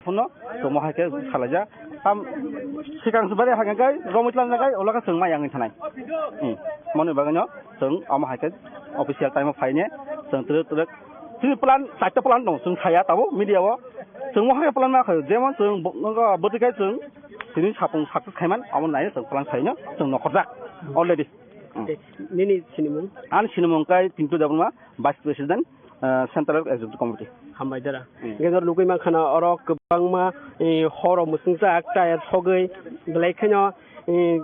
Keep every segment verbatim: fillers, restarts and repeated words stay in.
Phone no, chwng mo hai khe salaijak. Tam sikang se bari hai khe romwi tlang jagai, ulo khe chwng mai yang thanai. Hmm. Moni bagwi no chwng omo hai khe official time o phaine chwng twrwk twrwk. Chini plan, chaita plan dong, chwng saya tabo media o. Chwng mo hai khe plan ma khayo, jemon chwng bo-, nogo bwtwi khai chwng tini sapung success khaiman, amo nai chwng plan khaino chwng nokhorjak already. Hmm. Nini sinimung? Ani sinimung kai Pintu Debbarma, Vice President, ah, Central Executive Committee. Hambai dara. Hmm. Hingke norok nugui mankha na oro kwbangma, eh, horo muchungjak, tire sogwi, belai kheno, eh,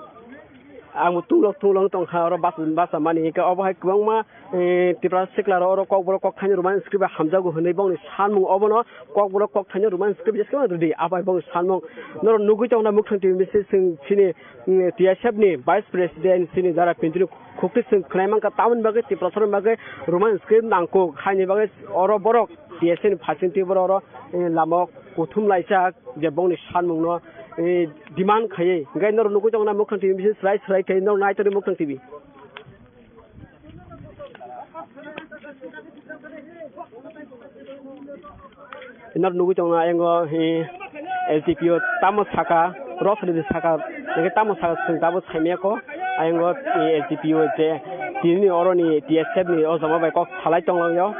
ang bo tulok tulok tongkha oro bas-, basa mani. Hingke obo hai kwbangma, eh, Tripura sikla rok oro kokborok kokthaino Roman script bai hamjago hinui bongni sanmung obono kokborok kokthaino Roman script bai jesa rwdi. Abo hai bongni sanmung norok nugui tongna Mukhang T V message chwng chini, mm, T S F ni Vice President chini jara Pintu ni khukti chwng khwnai mankha, tamoni bagwi Tiprasarokni bagwi Roman script nangkuk haini bagwi oro borok T S F ni phaising twi borok oro, eh, lama o kuthum laijak je bongni sanmungno, eh, demand khaiwi. Hingke norok nugui tongna Mukhang T V message swrai swrai khe norok naitordi Mukhang T V. Norok nugui tongo ayang o, eh, L T P o tamo saka, rosri de saka, hingke tamo saka chwng tabuk saimaya kho, ayang o, eh, L T P o je tini ni oro ni T S F ni o jama bai kok salai tonglaio.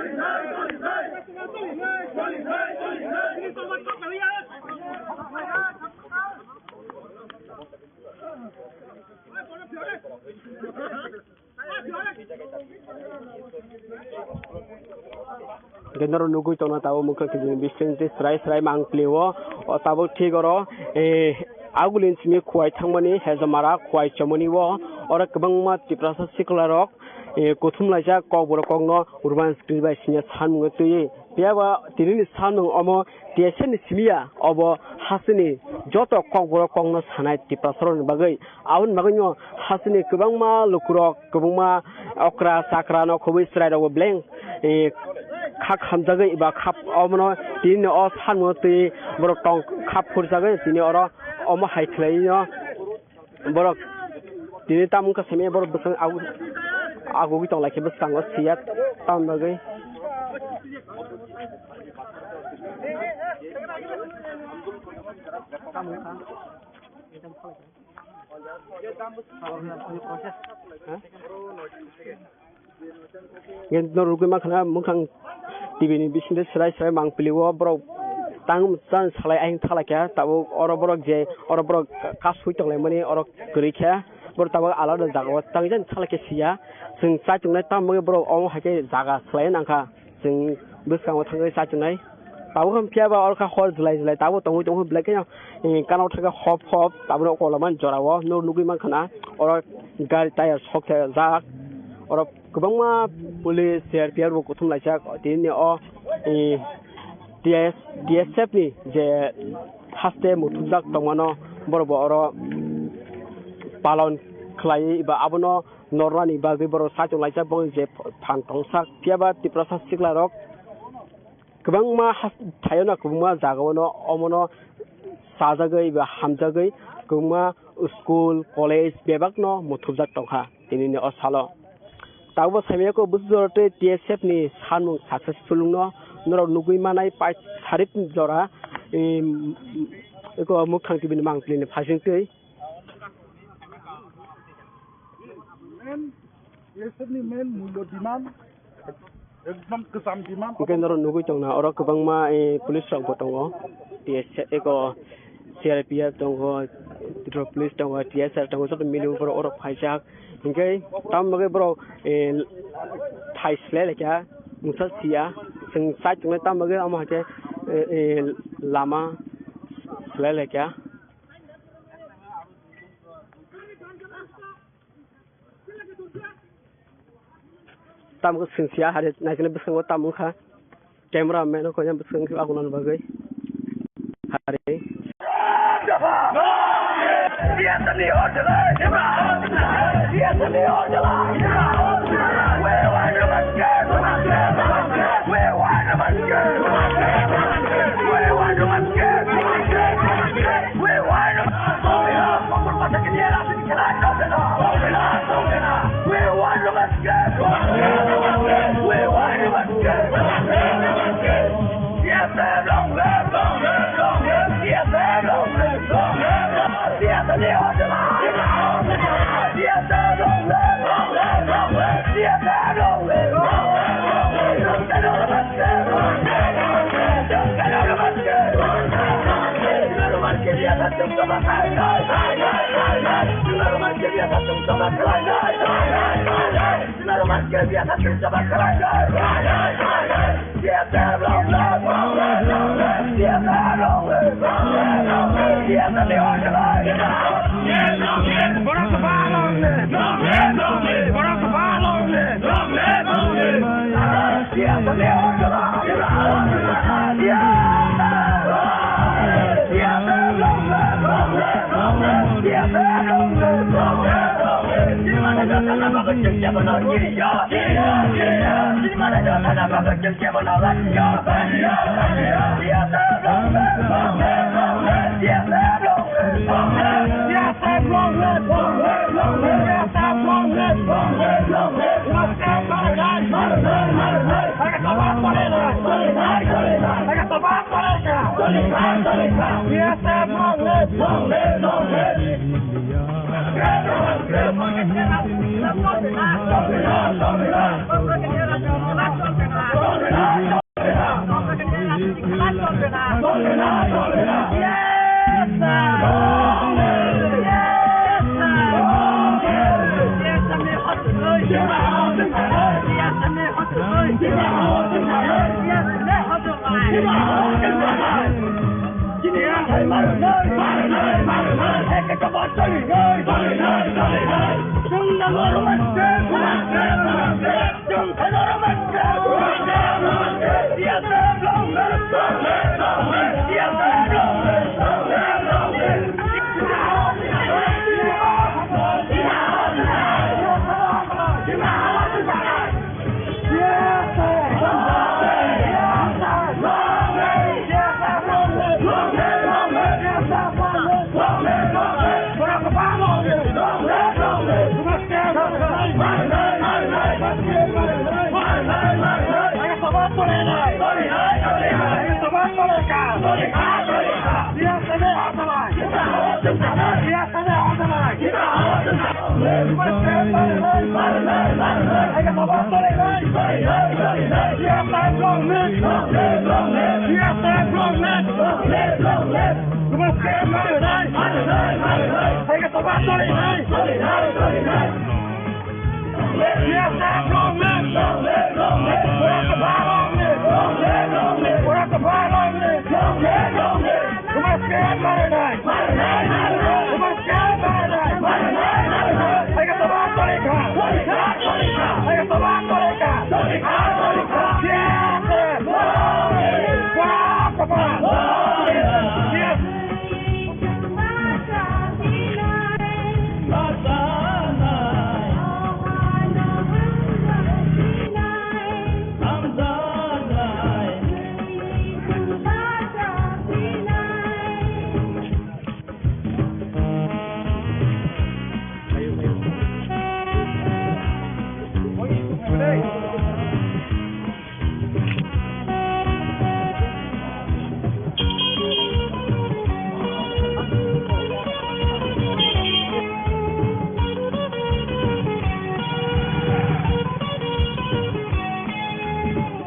Hingke norok nugui tongna tabuk Mukhang T V ni bising tei swrai swrai mang pli o, o tabuk thik oro, eh, agulini simi Khowai thangmani Hezamara Khowai chomoni o, oro kwbangma Tiprasa sikla rok, eh, kuthum laijak kokborok kokno Roman script bai siniya sanmung twiwi. Phiya ba tinini sanmung omo T S F ni simi ya, obo hasteni joto kokborok kokno sanai Tiprasarokni bagwi. Aboni bagwino hasteni kwbangma lukurok, kwbangma okra chakra no khobwi chwrairokbo beleng, eh, kha khamjagwi ba kha omono tinini o sanmungno twi borok tong kha phurjagwi tini oro omo hai khwlaino. Borok tini tamo wngkha simi borok bwswk agu-, agugwi tong lai khe bwskango siya tamoni bagwi. Hingke norok nugui mankha na Mukhang T V ni bising twi swrai swrai mang pili o borok tang chan salai ayang thalai kha tabuk oro borok je oro borok kasui tonglaimani oro kwrwi kha borok tabuk alada jaga o tang jan thalai khe siya chwng chaichung nai tamo borok omo hai khe jaga swlai nang kha chwng bwskango thangwi chaichung nai tabuk phiya ba oro kha hor jwlai jwlai tabuk tongwi tongwi belai kheno. Eh, kanao thangkhe hop hop, tabukno ukologmani jorao norok nugui mankha na, oro gari tire sok jak, oro kwbangma police, C R P F rok kuthum laijak, tini o, eh, T S, T S F ni je haste muthubjak tongmano, borok bo oro palon khlai ba abono nornani bagwi borok saichung laijak, boni je phan tongsak, phiya ba Tiprasa sikla rok. Kwbangma has-, thaio no kwbangma jaga o no omo no sajagwi ba hamjagwi kwbangma school, college bebak no muthubjak tongkha tini ni o salo. Tabukbo saimanya khe bwswk jora tei T S F ni sanmung successful wngno norok nugwi manai pai sarik jora, em, eko Mukhang T V ni mangpili ni phaising twi. Main, T S F ni main mulyo demand, ekdom kwcham demand. Hingke norok nugui tongna oro kwbangma, eh, police rok bo tongo, T S F eko C R P F tongo, Tripura police tongo, T S R tongo, joto mili borok oro phaijak. Hingke tamo bagwi borok, eh, thai slai laikha, mungsa siya, chwng chai tongnai tamo bagwi omo hai khe, eh, eh, lama slai laikha. Tamo khe singsia hari naikhe bwskango tamo wngkha camera man o koina bwskango khe agunani bagwi hari.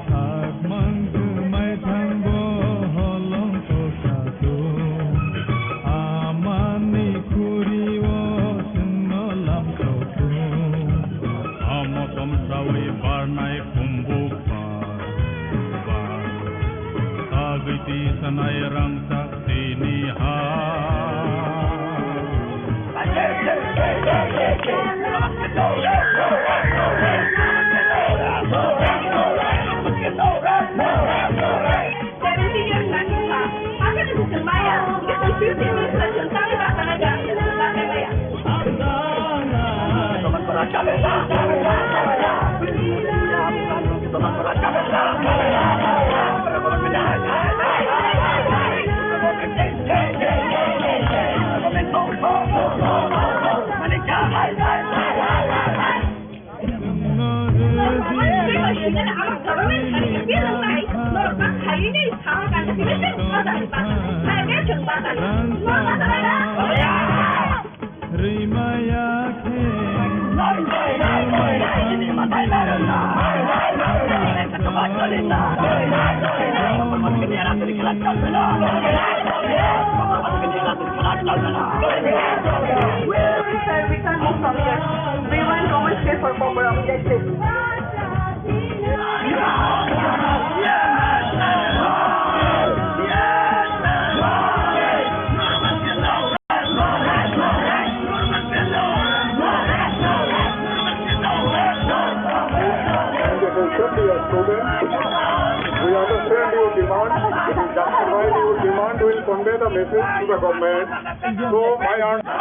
Sakmang kwmai thango holong kosa tung. Amani khuri-o chwngno lamsok tung. Omo tomsawi barnai kumbuk bar, bar. Sagwi tisanai rangchak tini ha. We are sorry, we can't do something. We want common space for program. That's it. It is simply a slogan. We understand your demand. We justify your demand. We will convey the message to the government. So my answer.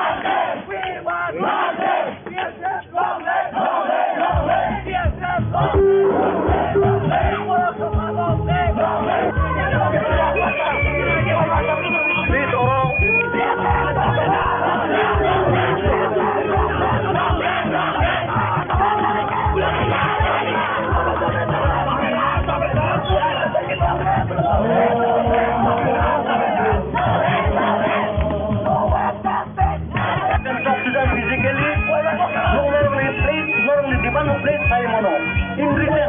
Please, oro. Talk to them physically. Norokni please, norokni demand please, sai mano. In return.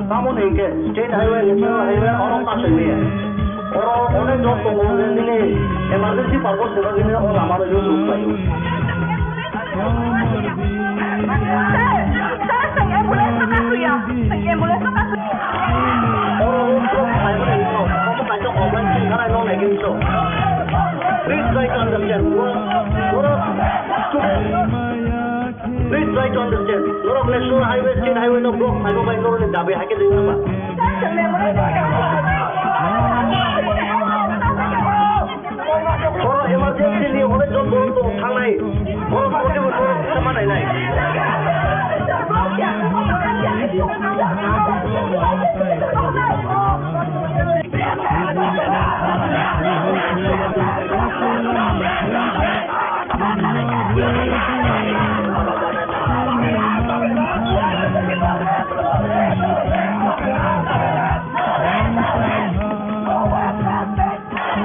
Tamoni hingke state highway, national highway, oro kasui maya. Oro onek jon tongo, nini emergency purpose seba nini o lama no use rok khlai o. Sir, sir, sir, ambulance no kasui ya. Sir, ambulance no kasui. Oro road block khlai mani no, omo kaisa complaint sing khanai no nai khe so. Please try to understand. Oro, oro, please try to understand. Norok national highway, state highway no block khlai no bai norok ni dabi hai khe dei nang ba. Sir, sir, ambulance no kasui. Oro emergency ni onek jon borok tongo thangnai. Borok tongo tei borok kisa ma nainai.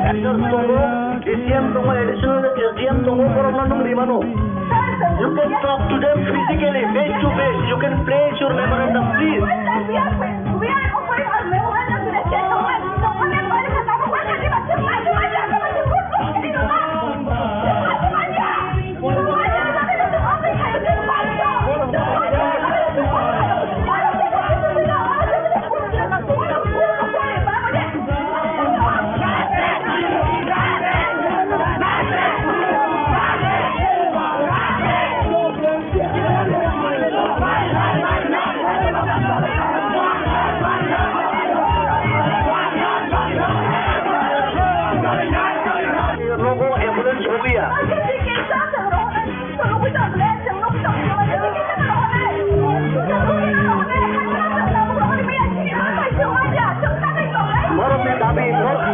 Actors tongo, D C M tongo, additional S D M tongo, borokno nwng rimano. You can talk to them physically, face to face. You can place your memorandum, please. Nogo ambulance sogwi ya. Borokni dabi, borok-,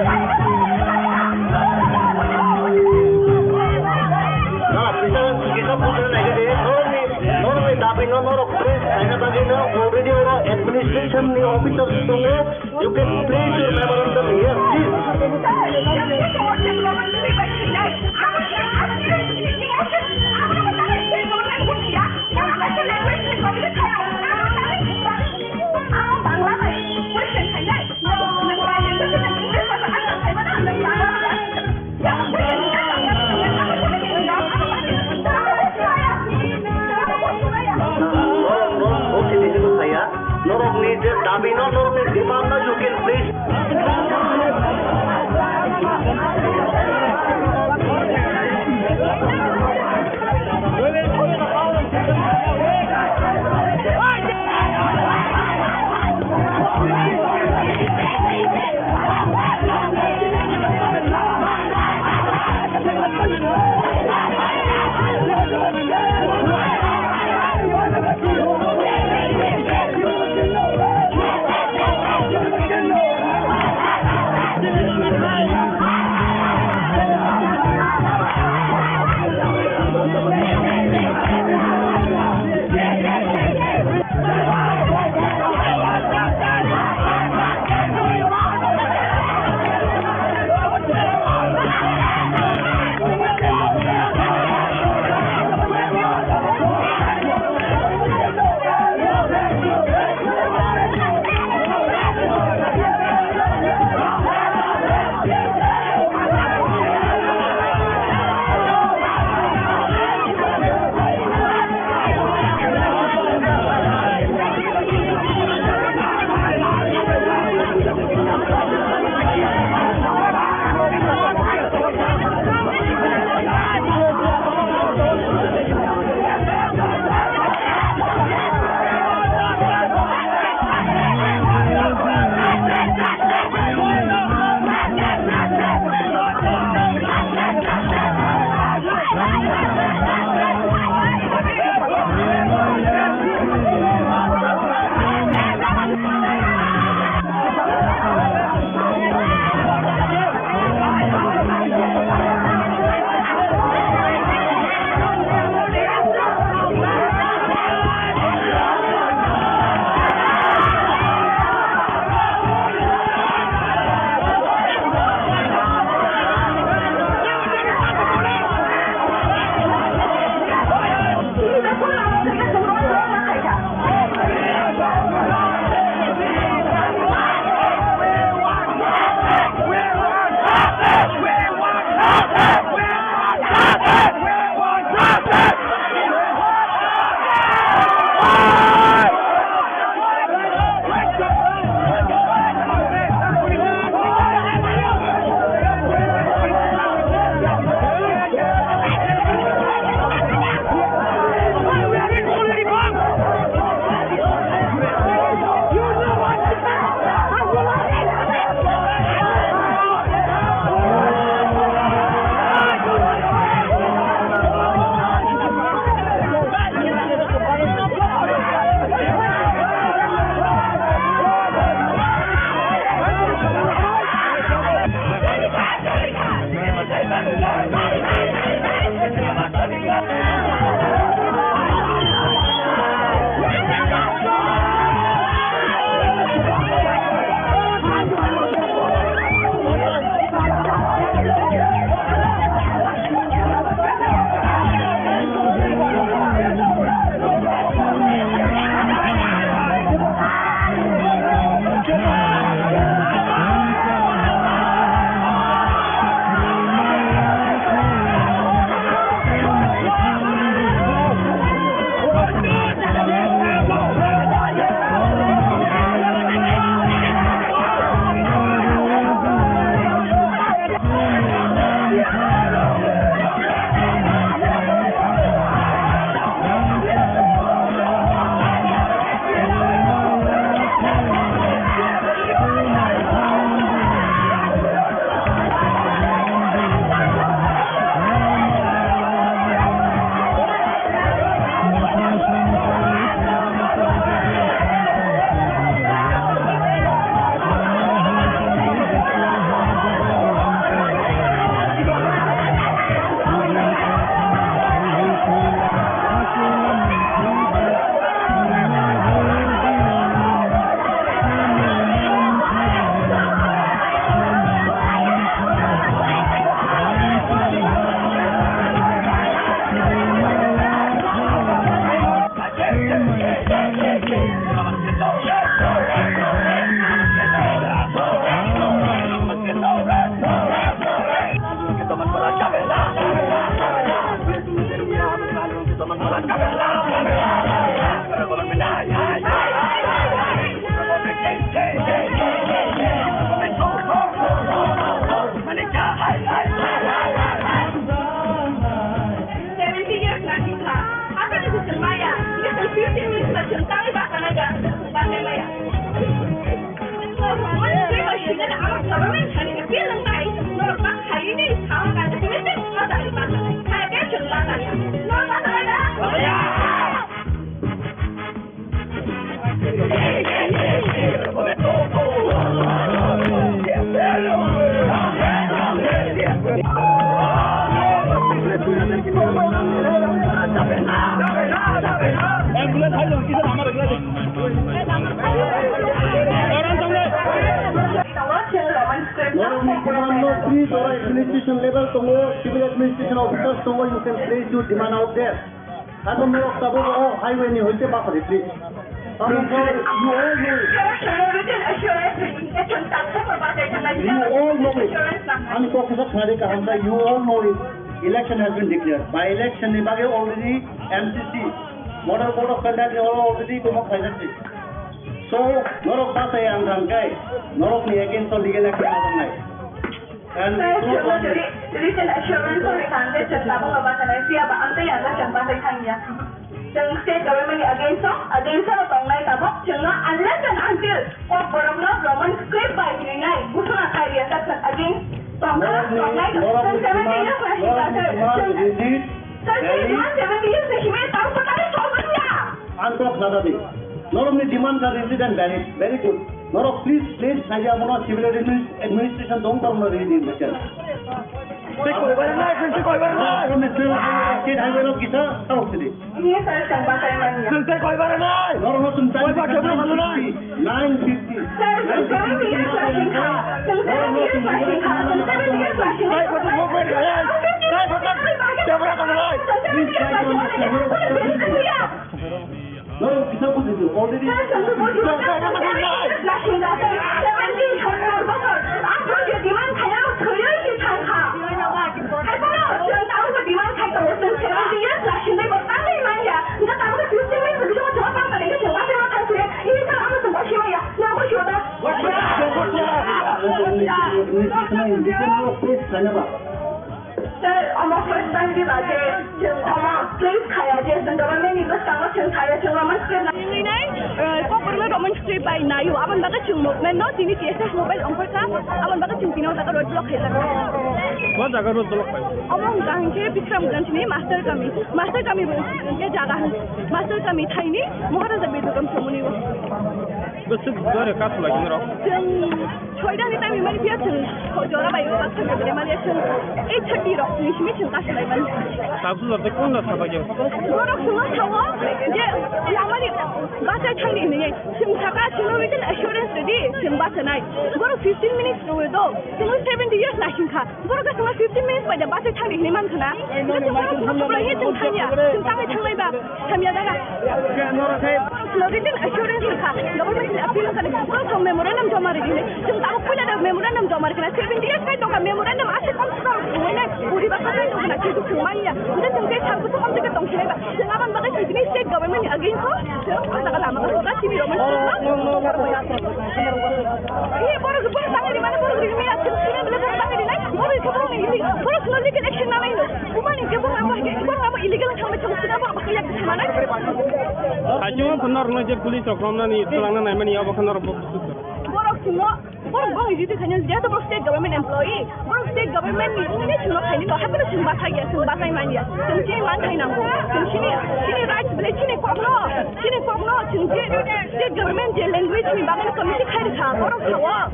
na, kisa, kisa bujina nai de, borokni, borokni dabi no norok press khaina bagwi no already oro administration ni officers tongo. You can place your memorandum here, please. Norok, norok, norok, saya. Norokni je dabi no, norokni demand no, you can please. Norok ni kwbangma free jora administration level tongo, civil administration officers tongo, you can place your demand out there. Abo norok tabuk o highway ni hoite bapari free. Abo norok you all know. You all know it. Ani kok kisa khnari kaham da, you all know it. Election has been declared. By election ni bagwi already M C C, model code of conduct ni already komo khaijak se. So, norok bachai ang thang kai, norok ni against o legal action nangnai. And Sir, no chwngno problem. Written assurance o rikha hwnkhe chwng tabukno bachanai, phiya ba ang tei ang chwng bachai thangya. Chwng state government ni against o, against o tongnai tabuk, chwngno unless and until kok borokno Roman script bai rinai, buchona khai riya, sir, chwng against tongkha, norok ni, tongnai, norok chwng ni seventy demand, years ni norok ni himba, sir, demand chwng, rigid, sir, chwng valid. Demand seventy years ni himwi tabuk kwtal cholmanya. Ang kok sana di. Norok ni demand ka rigid and valid. Very good. Norok please, please, khaija mono civil adminis-, administration dong tong no rigid in the. Tei koi bara nai, tei koi bara nai. Norok ni state highway, state highway rok kisa tarok sidi. Ini saya sampaikan ya. Tei koi bara nai. Norok no tum tang. Koi bara nai. Nine fifty. Sir, seven years flashing car. Seven years flashing car. Seven years flashing car. Tei koi bara nai. Tei koi bara nai. Please try to understand. Norok kisa bujidu, already. Sir, omo first time di ba je chwng omo please khaya je chwng government ni bwskango chwng khaya chwng Roman script na. Tini nai, eh, kokborokno Roman script bai naio, aboni bagwi chwng movement no tini T S F movement ongkhorkha, aboni bagwi chwng tini o jaga road block khaijak. Bo jaga road block khai? Omo wngkha hinkhe Bikramganj ni Master Kami, Master Kami bo hinkhe jaga hin, Master Kami thaini Maharaja Bedugam chomoni o. Bwswk dore kasu lai norok? Chwng Soida ni time mani phiya chwng jora bai o baksa jora mani chwng eight thirty rok ni simi chwng kasu lai mani. Tabuk jora tei kung da saba khe? Borok chwng o sao je lamani bachai thangni hinwi chwng saka chwng written assurance rwdi chwng bachanai. Borok fifteen minutes rwi do chwng seventy years naising kha. Borok chwng fifteen minutes bai da bachai thangni hinwi man khna. Chwng borok chwng thangya chwng tangwi thanglai ba. Hamya dara. Written assurance wngkha, government ni appeal wngkha, borok rok memorandum joma rwdi hinwi. Chwng tabuk puila da memorandum joma rwkha, seventy years kai tongkha, memorandum aswk kom swkang rwkha hinwi nai, buri baksa kai tongkha, kintu chwng manya. Hwnkhe chwng tei sal bwswk om tongkha hinwi ba, chwng aboni bagwi chwng tini state government ni against o, chwng o jaga lama rwkha, chini rok manya. Ee, borok, borok tangwi rwmani, borok rwmani, chwng chini bwlai borok tangwi rwnai, borok khe borok ni, borok no legal action nanai no. Bumani khe bung abo, bung abo illegal wngkha, bung abo, abo khe yak thangmani. Haikhe o norokno je police rok romnani twlangna naimani abo khe norok bo. Borok chwngno, borok bung jiti khaino, jehetu borok state government employee, borok state government ni wngwi chwngno khaini no, haikhe chwng bathai ya, chwng bathai man ya, chwng chini man khai nango, chwng chini, chini rights bwlai chini kokno, chini kokno chwng je state government je language ni bagwi committee khai rwkha, borok sao.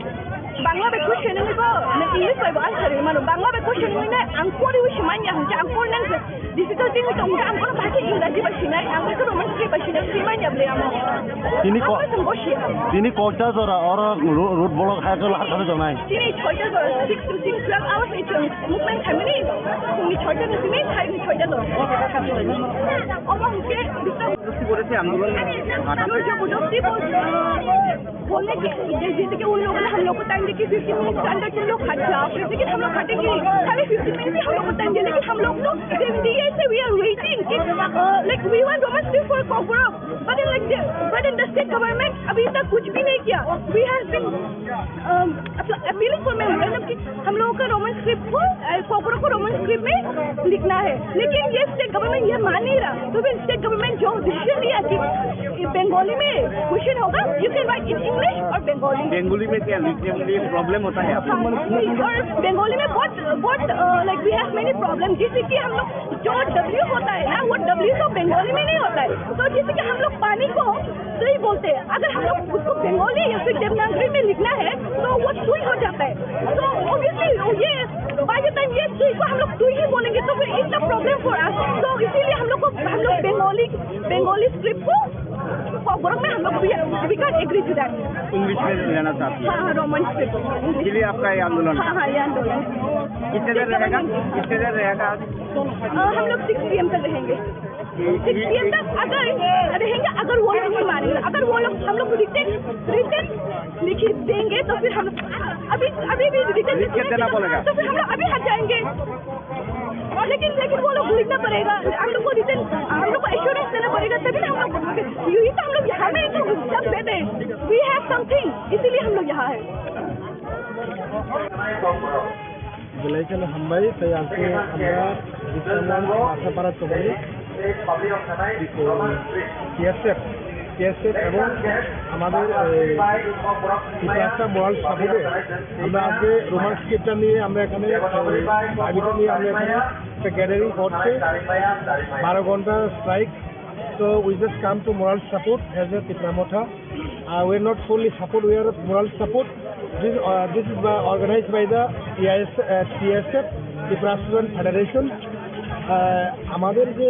Bangla bai question wngwi bo, nang English bai bo answer rwwi mano. Bangla bai question wngwi nai ang poriwi si manya hwnkhe ang pori nang difficulty wngwi tong hwnkhe ang bono bahai khe Engraji bai sinai, ang bai khe Roman script bai sinai, si manya bwlai amo. Tini ko-, ang bai tong bo si. Tini kokta jora oro ro-, road block hai khe lahar khabe tongnai. Tini soita jora, six to six, twelve hours ni chwng movement khaimani, phungni soita ni simi, thaini soita jora. Omo hwnkhe Jabardasti boleche andolon. Jabardasti bol-, बोलने के, जैसे कि उन लोगों ने हम लोग को टाइम देके फिफ्टीन मिनट के अंदर तुम लोग हट जाओ, फिर लेकिन हम लोग हटेंगे नहीं। खाली फिफ्टीन मिनट ही हम लोग को टाइम दिया, लेकिन हम लोग तो सेवेंटी ईयर से we are waiting कि, uh, like, we want Roman script for Kokborok, but then, like, the, but then the state government अभी तक कुछ भी नहीं किया। We have been, um, appealing for memorandum कि हम लोगों का रोमन स्क्रिप्ट को, अ, कोकरों को रोमन स्क्रिप्ट में लिखना है, लेकिन ये स्टेट गवर्नमेंट ये मान नहीं रहा। तो फिर स्टेट गवर्नमेंट जो डिसीजन लिया कि ये बंगाली में क्वेश्चन होगा, you can write in English और बंगाली। बंगाली में क्या लिखने में प्रॉब्लम होता है आपको? हाँ, और बंगाली में बहुत, बहुत, अ, like, we have many problem, जैसे कि हम लोग जो डब्ल्यू होता है ना, वो डब्ल्यू तो बंगाली में नहीं होता है। तो जैसे कि हम लोग पानी को तुई बोलते हैं, अगर हम लोग उसको बंगाली या फिर देवनागरी में लिखना है, तो वो तुई हो जाता है। तो ऑब्वियसली ये, बाय द टाइम ये तुई को हम लोग तुई ही बोलेंगे, तो फिर it's a problem for us. तो इसीलिए हम लोग को, हम लोग बंगाली, बंगाली स्क्रिप्ट को Borok na hum log bhi, we can't agree to that. English में लेना चाहती है। हाँ, हाँ, रोमन स्क्रिप्ट। इसलिए आपका ये आंदोलन। हाँ, हाँ, ये आंदोलन। कितने देर रहेगा? कितने देर रहेगा आज? अ, हम लोग सिक्स पीएम तक रहेंगे। सिक्स पीएम तक अगर रहेंगे, अगर वो लोग नहीं मानेंगे, अगर वो लोग, हम लोग रिटन, रिटन लिखित देंगे तो फिर हम, अभी, अभी भी रिटन लिख के देना पड़ेगा। तो फिर हम लोग अभी हट जाएंगे। लेकिन, लेकिन वो लोग लिखना पड़ेगा, हम लोग को रिटन, हम लोग को एश्योरेंस देना पड़ेगा, तभी ना हम लोग, यही तो हम लोग यहाँ में तो जब देते हैं, we have something, इसीलिए हम लोग यहाँ है। Belai kheno hambai, tai aswk amra Bisramganj Asapara tongwi, T S F, T S F এবং আমাদের, এই, ত্রিপুরা মোরাল সাপোর্টে আমরা আজকে রোমান স্ক্রিপ্টটা নিয়ে আমরা এখানে, এই, দাবিটা নিয়ে আমরা এখানে একটা গ্যাদারিং করছি, বারো ঘন্টা strike. So we just come to moral support as a Tipra Motha. Uh, we are not solely support, we are moral support. This, uh, this is by, organized by the T I S, uh, T S F, Tipra Student Federation. Uh, আমাদের যে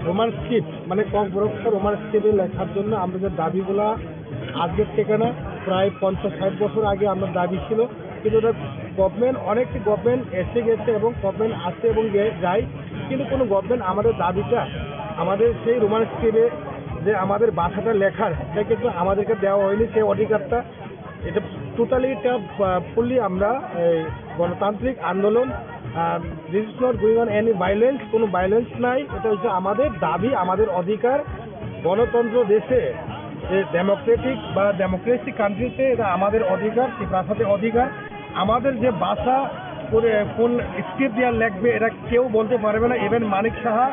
Roman script, মানে ককবরক রোমান স্ক্রিপ্টে লেখার জন্য আমরা যে দাবিগুলা আজকের থেকে না, প্রায় পঞ্চাশ ষাট বছর আগে আমরা দাবি ছিল, কিন্তু ওটা গভর্নমেন্ট, অনেক গভর্নমেন্ট এসে গেছে এবং গভর্নমেন্ট আসে এবং গে-, যায়, কিন্তু কোনো গভর্নমেন্ট আমাদের দাবিটা, আমাদের সেই রোমান স্ক্রিপ্টে যে আমাদের ভাষাটা লেখার, এটা কিন্তু আমাদেরকে দেওয়া হয়নি সেই অধিকারটা। এটা টোটালি একটা, আহ, ফুললি আমরা এই গণতান্ত্রিক আন্দোলন, আহ, this is not going on any violence, কোনো ভায়োলেন্স নাই। এটা হচ্ছে আমাদের দাবি, আমাদের অধিকার। গণতন্ত্র দেশে, যে ডেমোক্রেটিক বা ডেমোক্রেসি কান্ট্রিতে এটা আমাদের অধিকার, ত্রিপ্রাসাদের অধিকার। আমাদের যে ভাষা, কোন, কোন স্ক্রিপ্ট দিয়ে লেখবে, এটা কেউ বলতে পারবে না। ইভেন মানিক সাহা,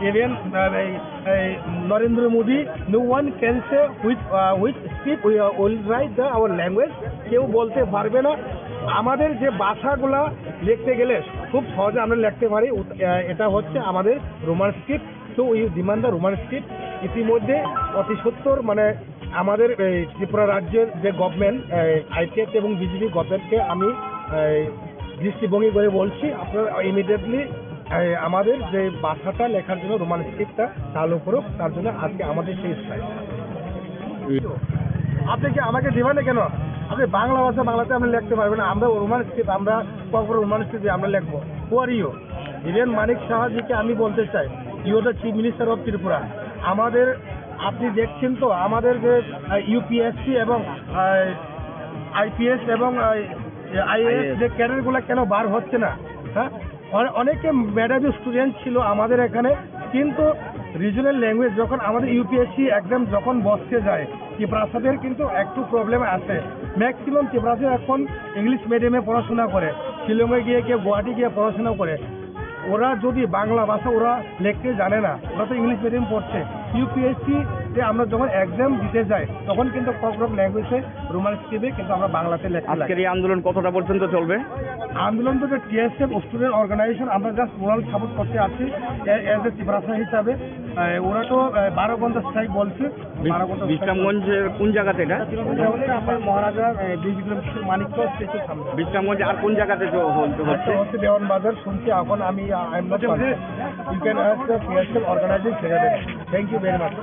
ইভেন, আহ, এই, এই নরেন্দ্র Modi, no one can say which, uh, which script we, uh, will write the our language, কেউ বলতে পারবে না। আমাদের যে ভাষাগুলা লিখতে গেলে খুব সহজে আমরা লিখতে পারি, উত-, আহ, এটা হচ্ছে আমাদের Roman script. So we demand the Roman script। ইতিমধ্যে অতি সত্বর, মানে, আমাদের এই ত্রিপুরা রাজ্যের যে গভর্নমেন্ট, আইপিএফ এবং বিজেপি গভর্নমেন্টকে আমি এই দৃষ্টিভঙ্গি করে বলছি, আপনারা ইমিডিয়েটলি আমাদের যে ভাষাটা লেখার জন্য রোমান স্ক্রিপ্টটা চালু করুক, তার জন্য আজকে আমাদের সেই স্ট্রাইক। আপনি কি আমাকে দিবেন না কেন? আপনি বাংলা ভাষা বাংলাতে আপনি লিখতে পারবেন না, আমরা রোমান স্ক্রিপ্ট, আমরা কখনো রোমান স্ক্রিপ্ট আমরা লিখবো। Who are you? ইভেন মানিক সাহাজিকে আমি বলতে চাই, you are the chief minister of Tripura। আমাদের, আপনি দেখছেন তো আমাদের যে ইউপিএসসি এবং আইপিএস এবং আইএএস যে ক্যাডারগুলো কেন বার হচ্ছে না? হ্যাঁ, অনে-, অনেকে মেধাবী স্টুডেন্ট ছিল আমাদের এখানে, কিন্তু রিজনাল ল্যাঙ্গুয়েজ যখন আমাদের ইউপিএসসি এক্সাম যখন বসতে যায়, ত্রিপ্রাসাদের কিন্তু একটু প্রবলেম আছে। ম্যাক্সিমাম ত্রিপ্রাসাদের এখন ইংলিশ মিডিয়ামে পড়াশোনা করে, শিলংয়ে গিয়ে কেউ গুয়াহাটি গিয়ে পড়াশোনা করে। ওরা যদি বাংলা ভাষা ওরা লিখতে জানে না, ওরা তো ইংলিশ মিডিয়াম পড়ছে। ইউপিএসসি তে আমরা যখন এক্সাম দিতে যাই, তখন কিন্তু ককবরক ল্যাঙ্গুয়েজে রোমান স্ক্রিপ্টে কিন্তু আমরা বাংলাতে লিখতে লাগে। আজকের এই আন্দোলন কতটা পর্যন্ত চলবে? আন্দোলন তো টিএসএফ স্টুডেন্ট অর্গানাইজেশন, আমরা জাস্ট মোরাল সাপোর্ট করতে আসছি এজ এ ত্রিপ্রাসা হিসাবে। আহ, ওরা তো, আহ, বারো ঘন্টা স্ট্রাইক বলছে। বিশ-, বারো ঘন্টা স্ট্রাইক বিশ্রামগঞ্জের কোন জায়গাতে এটা? এটা হচ্ছে আপনার মহারাজা, আহ, বীর বিক্রম কিশোর মানিক্য স্ট্যাচুর সামনে। বিশ্রামগঞ্জে আর কোন জায়গাতে চ-, হল-, আচ্ছা, হচ্ছে? হচ্ছে দেওয়ান বাজার শুনছি, এখন আমি, আহ, I am not confident. You can ask the P S L organizing secretary. Thank you very much.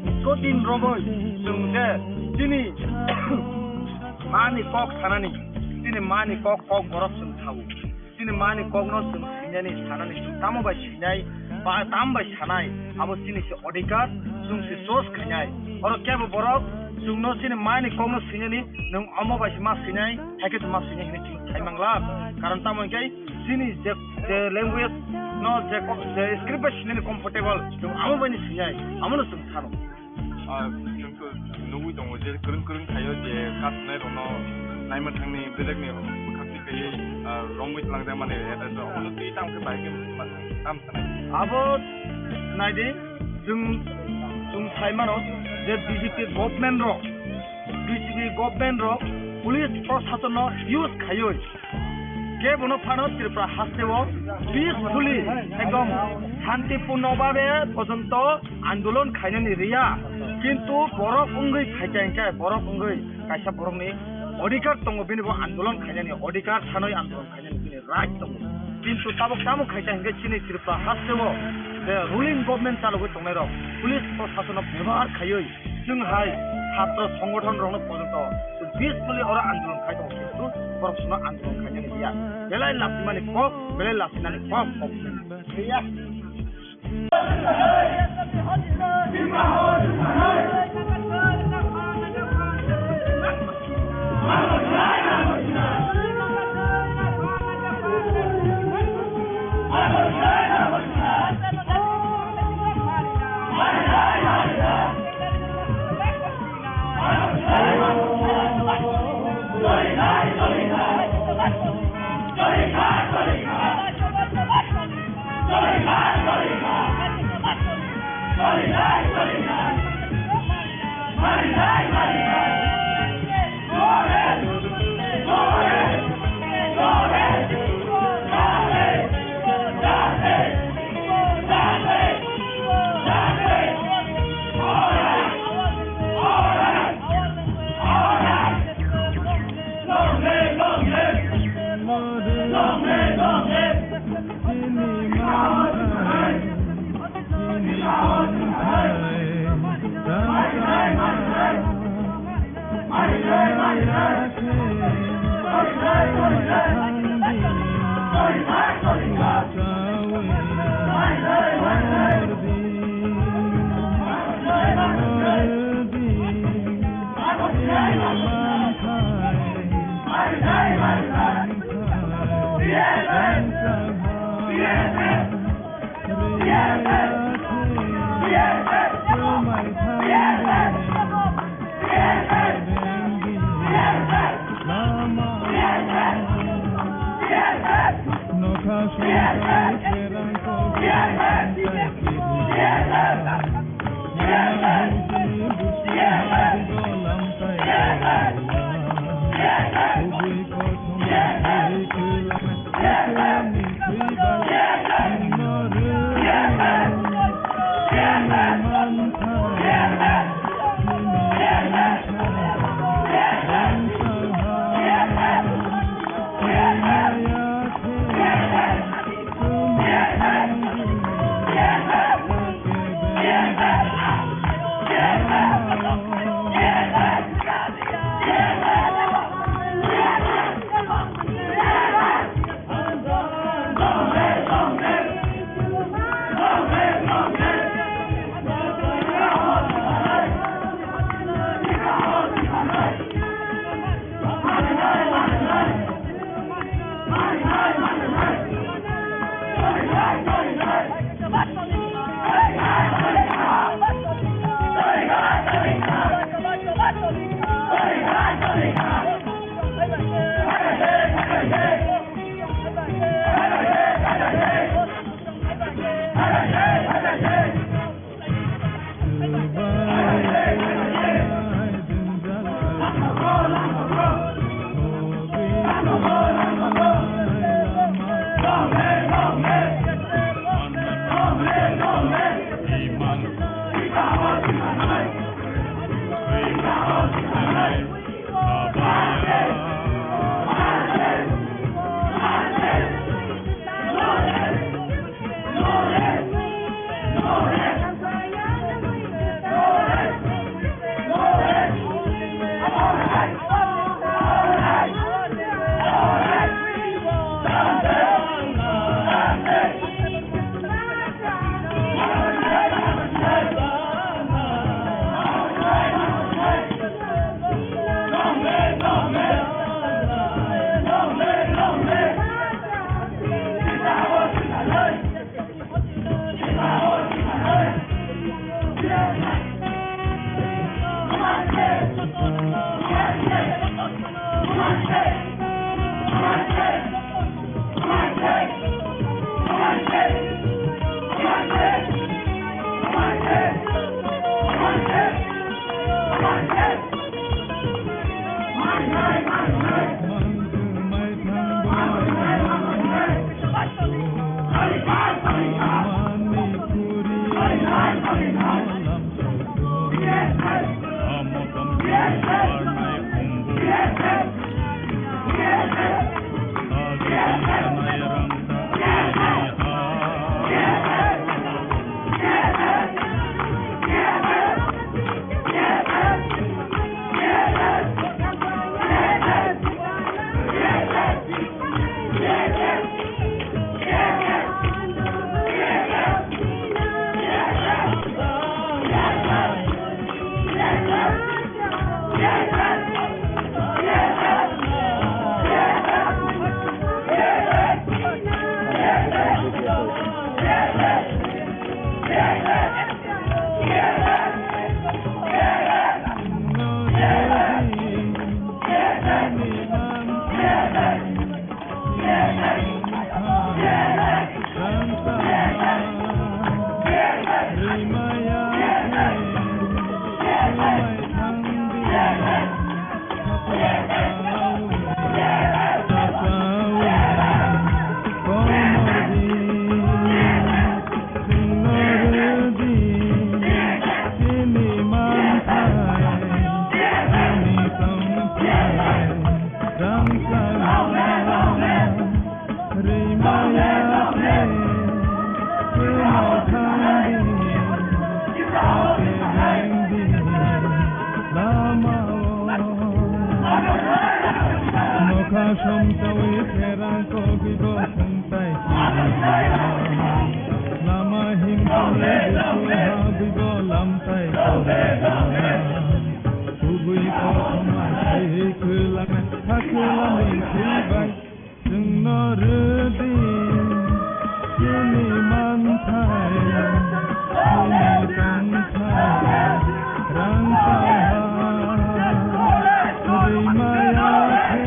Dikko din romwi chwng je chini mani kok sanani, chini mani kok, kok borok chwng sao. Chini mani kokno chwng sinani sanani, chwng tamo bai sinai, ba tamo bai sanai, abo chini se odhikar, chwng se choice khainai. Oro kebo borok chwngno chini mani kokno sinani, nwng omo bai se ma sinai, hai khe se ma sinai hinwi chwng sai mangla. Karon tamo hwnkhe chini je, je language no je ko-, je script bai sinani comfortable, chwng amo bai ni sinai, amo no chwng sano. Ah, chwng to nugwi tongo je kwrwng kwrwng thaio je kasunai rokno naima thangni belekni bwkhak twi kaiwi, ah, romwi twlangjakmani, eta to omono twi tamo khe bahai khe ma-, tam sanai. Abo naidi, chwng, chwng sai mano je B J P government rok, B J P government rok police proshasonno use khaiwi kebono phano Tripura hasteo peacefully ekdom shantipunno babe pojonto andolon khainani riya, kintu borok wngwi khaikha hinkhe borok wngwi kaisa borokni odhikar tongo, bini bo andolon khainani odhikar sanwi andolon khainani bini right tongo. Kintu tabuk tamo khaikha hinkhe chini Tripura hasteo je ruling government chalogwi tongnairok police proshasonno bebohar khaiwi chwng hai chhatro songgothon rokno pojonto peacefully oro andolon khai tongo, kintu borok sono andolon khainani riya. Belai lasimani kok, belai lasinani kok, kok. Iya. Nokha somtawi pherang kogwi bo songtai kiriya. Lama himtoni bisu habwi bo lamtai kiriya. Kubui kothoma sei khwlangni ha khwlangni thwibai. Chwngno rwdi chini manthai, chini tongthai, rang kaha, rwimaya khe,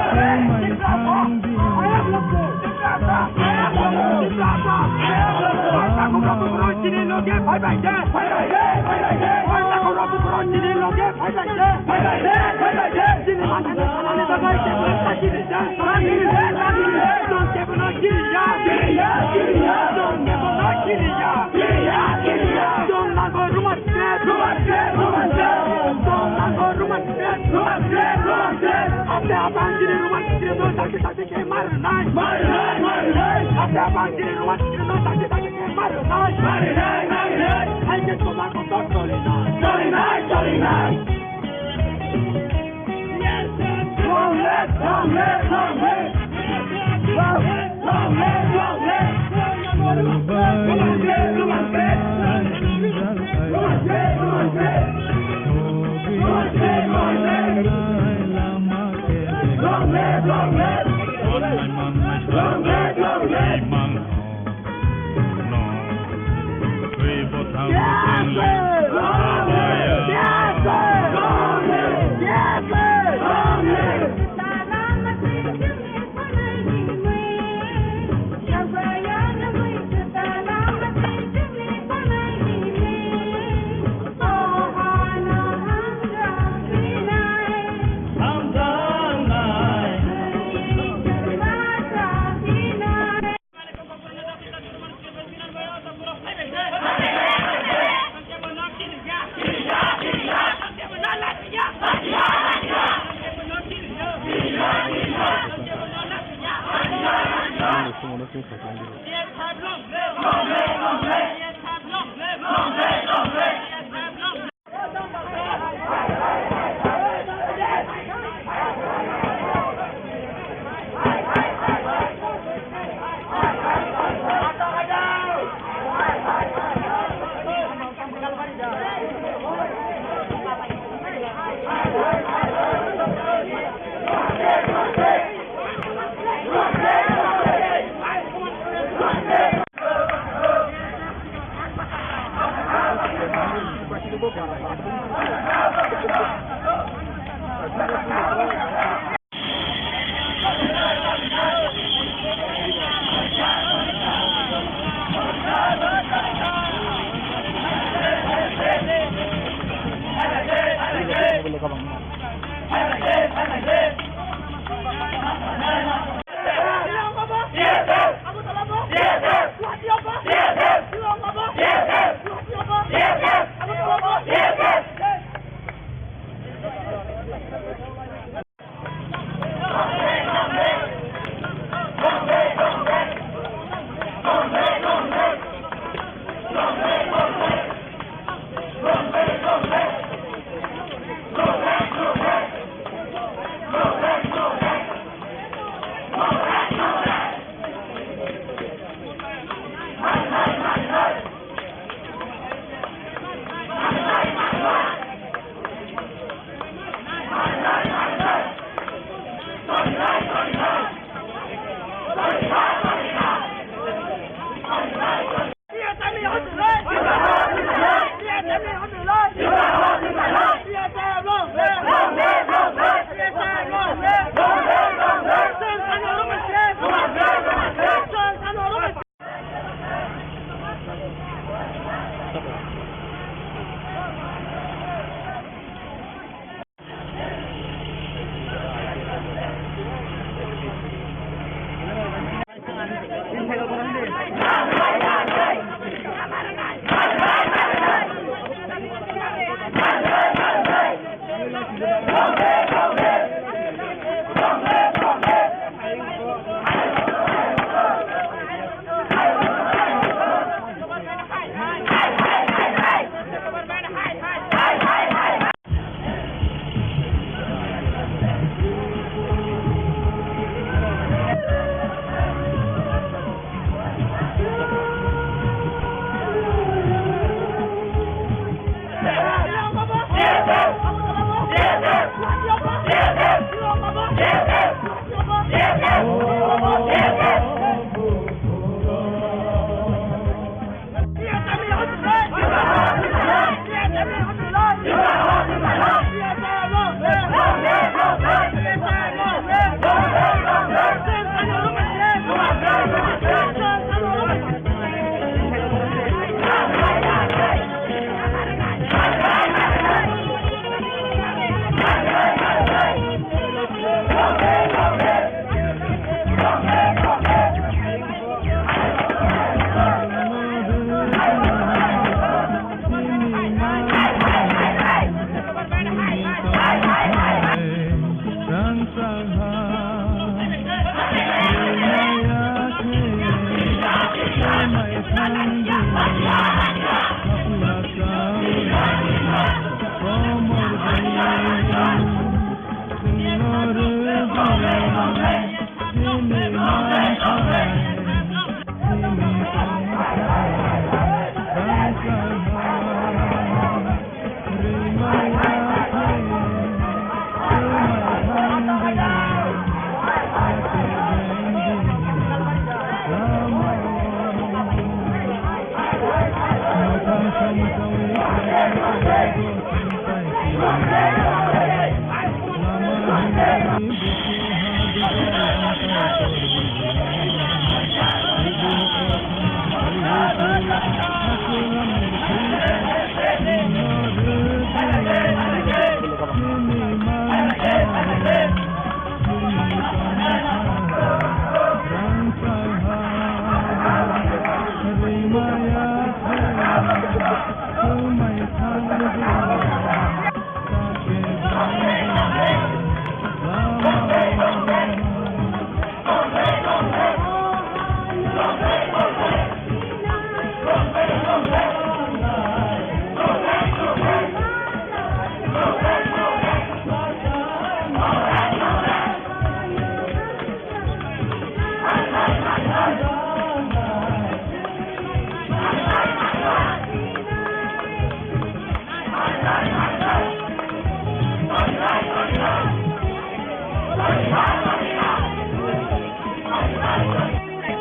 swmai thangdi, ta khe rwdi, lama o.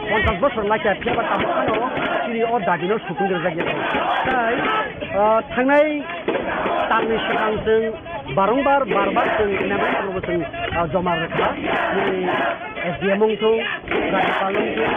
Ponchas bosor lai kha phiya ba tamo phano chini o dagino sukung rwjak ya. Tai, ah, thangnai tamni swkang chwng barongbar barbar chwng enamani abo chwng, ah, joma rwkha. Chini S D M wngthung, Rajyapal wngthung,